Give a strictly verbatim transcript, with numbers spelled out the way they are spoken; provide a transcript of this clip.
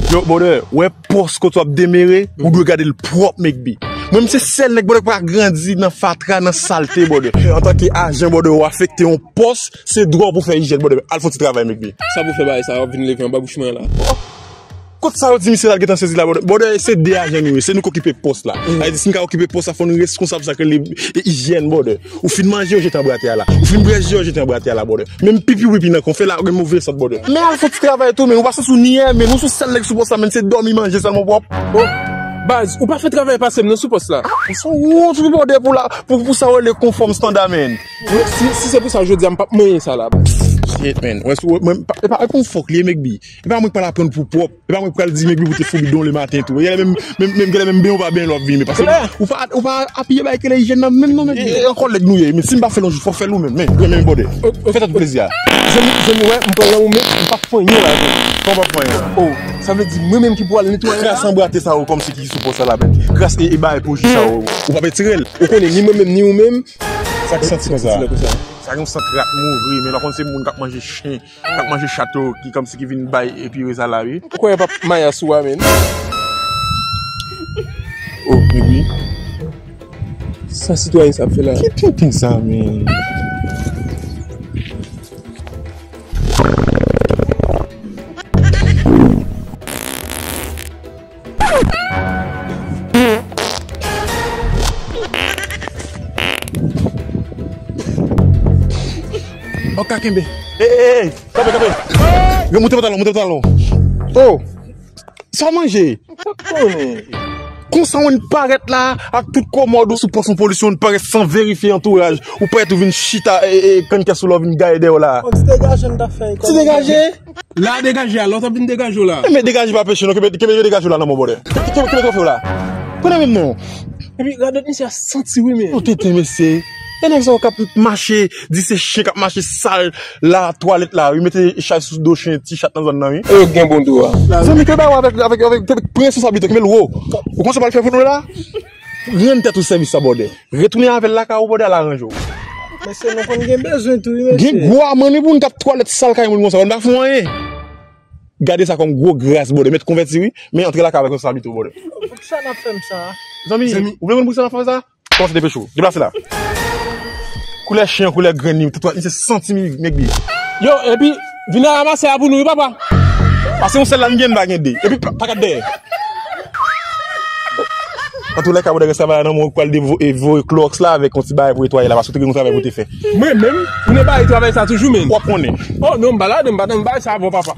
Yo, brother, wè pòs kote w ap demere, ou dwe gade l pwòp, Mekbi. Mwen, m se sèl nèg, brother, ki pa grandi nan fatra, nan salte, brother. Antanke ajan, brother, ou afekte yon pòs, se dwa w pou fè ijyèn, brother. Al fè yon ti travay, Mekbi. Sa pou fè bagay sa, w ap vin leve anba bouch mwen la. Kot sa yo di misye la gentan sezi la, brother? Brother, se de ajan nou ye, se nou k okipe pòs la. Sa vle di, si n ka okipe pòs la, fò n reskonsab sa k rele, e, ijyèn, brother. Ou fin manje, yo jete anba atè a la. Ou fin bwè ji, yo jete anba atè a la, brother. Menm pipi ou pipi nan kon fè la, gen move sant, brother. Men al fè ti travay tou, men ou pa santi w ni yè, men ou se sèl nèg sou pòs la, men se dòmi manje sèlman w pwòp. Oh, baz, ou pa fè travay pase m nan sou pòs la. Ou se yon wont, wi, brother, pou la, pou, pou sa w rele konfòm standa, men. Si, si se pou sa, jodi a, m p ap manyen sa la, baz. Shit, man. Wè, sou, mwen, pa, e pa, e pa yon fòk li ye, Mekbi. E pa mwen k pral aprann pou pwòp. E pa mwen k pral di Mekbi pou te fou bidon lematen tou. Genlè menm, menm, menm, genlè menm benyen ou pa benyen lè w ap vini. Paske ou pa, ou pa apiye bagay ki rele ijyèn nan menm non, Mekbi. E, e, e yon kòlèg nou ye. Men si m pa fè l yon jou, fò w fè l ou menm. Men, men, men, brother. Fè tèt ou plezi a. Zanmi, zanmi, wè, m pran nan ou men, m p ap fè anyen la, zanmi. Kòman w p ap fè anyen la? Oh, sa vle di mwen menm ki pou al netwaye la? Kras anbrate sa yo kòmsi ki sou pòs la, men. Kras e, e bagay pwojè sa yo. Ou p ap etire l. Ou konnen, ni mwen menm, ni ou menm. Sa ki santi konsa? Sa ki yon sant rat mouri, men w konn se moun k ap manje chen. K ap manje chat yo, ki kòmsi ki vin bay epi reza la, wi. Kwè pa maya sou a, men. Oh, men wi. Sa sitwayen sa ap fè la? Ki tintin sa, men? Ok, kenbe. Ey, ey, ey, kanpe, kanpe. Yo, moute pantalon, moute pantalon. Oh, sa w manje? Mwen pa konnen. Konsa w parèt la ak tout kòmòd ou sou pòs yon polisyon, w parèt san verifye antouraj. Ou parèt ou vin chita, e, e, kannkès ou la w vin gaye dèyè w la. Yon ti degaje m t ap fè. Ti degaje? La degaje a, lòt ap vin degaje w la. Men degaje pa peche non, kenbe, kenbe yo degaje w la nan men w, brother. Kenbe, kenbe, kenbe twofè w la. Pran nan men m non. Epi radòt misye a santi wi men. Ou tenten mesye. E nèg sa yo k ap mache, di se chen k ap mache sal la, twalèt la, wi, mete chay sou do chen, ti chat nan zòn nan, wi. E yo gen bon dwa. Zanmi, kenbe bagay avèk, avèk, avèk, avèk, pran responsablite, kenbe l wo. Ou konn sa w pral fè pou nou la? Rann tèt ou sèvis sa, brother. Retounen avè l lakay ou, brother, al aranje w. Mesye, nou konn gen bezwen tou, wi, mesye. Gen gwo amannn wi pou moun k ap twalèt sal kay moun konsa, nou pa fè w anyen. Gade sa kòm gwo gras, brother. Mèt konvèti, wi. Men antre lakay avèk responsablite w, brother. Poukisa n ap fè m sa? Zanmi, ou vle konn poukisa n ap fè sa? Kòmanse depeche w. Deplase la. Koulè chen an, koulè grenn li, tèt ou a, misye santi m, Mekbi. Yo, epi, vin al ranmase a pou nou, wi, papa. Pase yon sèl la, n gen, n pa gen de. Epi, pa, pa gad dèyè. Antoulèka, brother, rès travay la nan men w, ou pral devo-, e, voye klowòks la avèk yon ti bagay pou netwaye la, paske ou te gen yon travay pou te fè. Mwen menm, ou ne bay travay sa toujou, men. W ap konnen. Oh, non, m pa ladan, m pa nan bay sa avè w, papa.